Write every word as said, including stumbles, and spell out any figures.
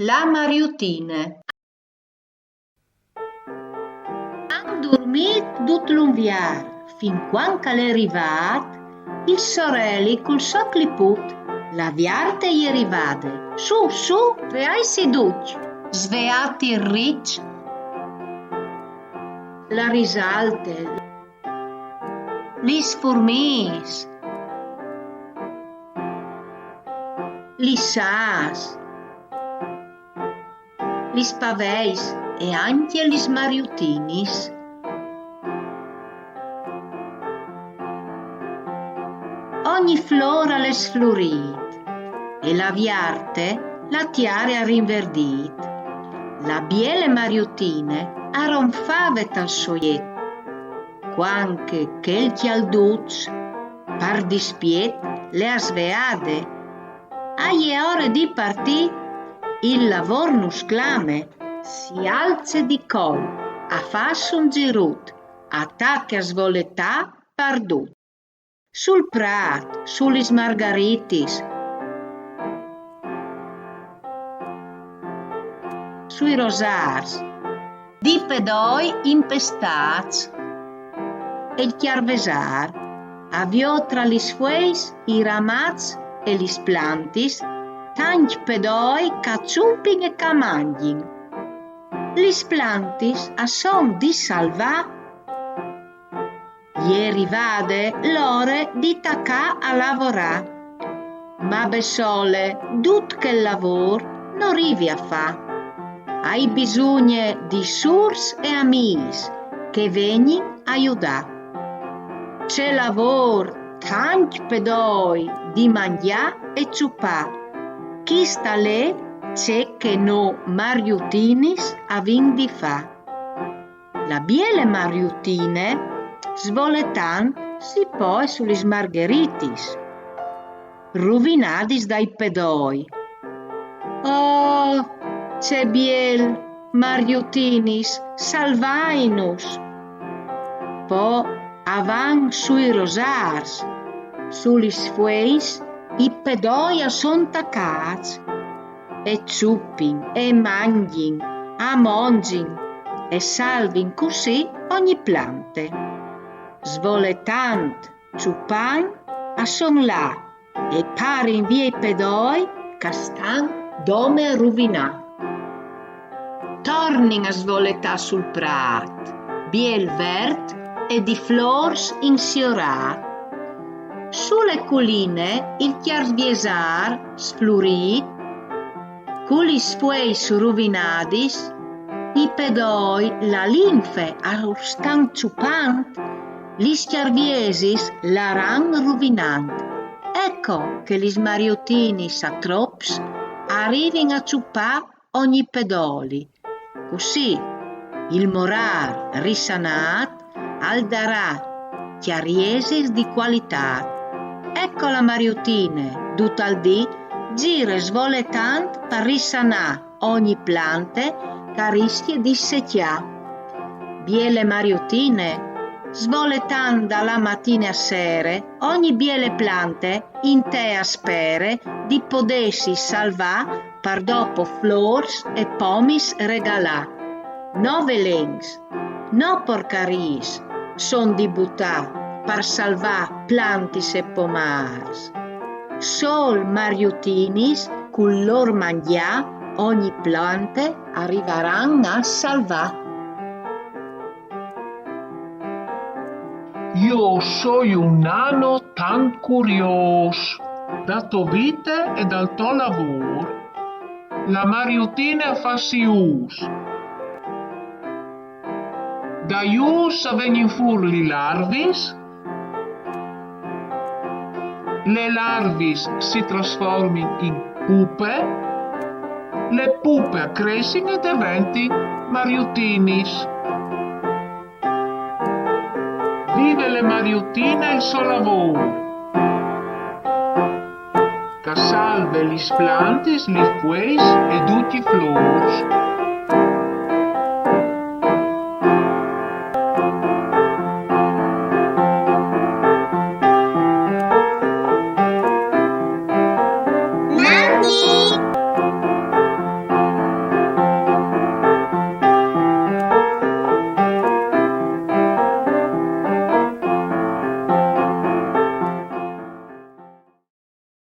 La mariutine. An durmît dut l'unviar, fin cuant che al è rivât il soreli cul so cliput. La viarte e je rivade. Sù, sù, sveaitsi ducj. Sveât il riç, la risalte, lis furmiis, lis âfs, lis paveis e ancje lis mariutinis. Ogni flôr al è sflurît e la viarte la tiare e à rinverdît. La biele mariutine e ronfave tal so jet, cuant che chel cjalduç, par dispiet, le à sveade. E je ore di partî, il lavôr nus clame. Si alce di colp, e fâs un zirut, e tache a svoletâ pardut. Sul prât, su lis margaritis, sui rosârs, di pedoi impestâts, e il cjarvesâr e viôt tra lis fueis, i ramaçs e lis plantis tancj pedoi che a çupin e che a mangjin. Lis plantis a son di salvâ. E je rivade l'ore di tacâ a lavorâ. Ma bessole, dut chel lavôr no rivi a fâ. E ai bisugne di sûrs e amîs che a vegnin a judâ. Ce lavôr, tancj pedoi di mangjâ e çupâ. Chist al è ce che nô mariutinis a vin di fâ. La biele mariutine, svoletant, si poe su lis margheritis, ruvinadis dai pedoi. Oh, ce biel, mariutinis, salvait-nus! Po a van sui rosârs, su lis fueis i pedoi a son tacâts, e çupin, e mangjin, a monzin, e salvin cussì ogni plante. Svoletant, çupant, a son là, e parin vie i pedoi che a stan dome a ruvinâ. Tornin a svoletâ sul prât, biel vert e di flôrs insiorât. Su le culine il cjarviesâr sflurît, cu lis fueis ruvinadis, i pedoi la linfe a stan çupant, lis cjarviesis la ran ruvinant. Eco che lis mariutinis a trops a rivin a çupâ ogni pedoli. Cussì il morâr risanât al darà cjariesis di cualitât. Eco la mariutine, dut il dì, e zire svoletant par risanâ ogni plante che e riscje di secjâ. Biele mariutine, svoletant da la matine a sere, ogni biele plante in te e spere di podêsi salvâ par dopo flôrs e pomis regalâ. No velens, no porcariis son di butâ par salvâ plantis e pomârs. Sôl mariutinis cul lôr mangjâ ogni plante a rivaran a salvâ. Jo o soi un nano tant curiôs da tô vite e dal to lavôr. La mariutine a fâs i ûfs. Dai ûfs a vegnin fûr lis larvis. Lis larvis si trasformin in pupe. Lis pupe a cressin e a deventin mariutinis. Vive la mariutine e il so lavôr, che a salve lis plantis, lis fueis e ducj i flôrs.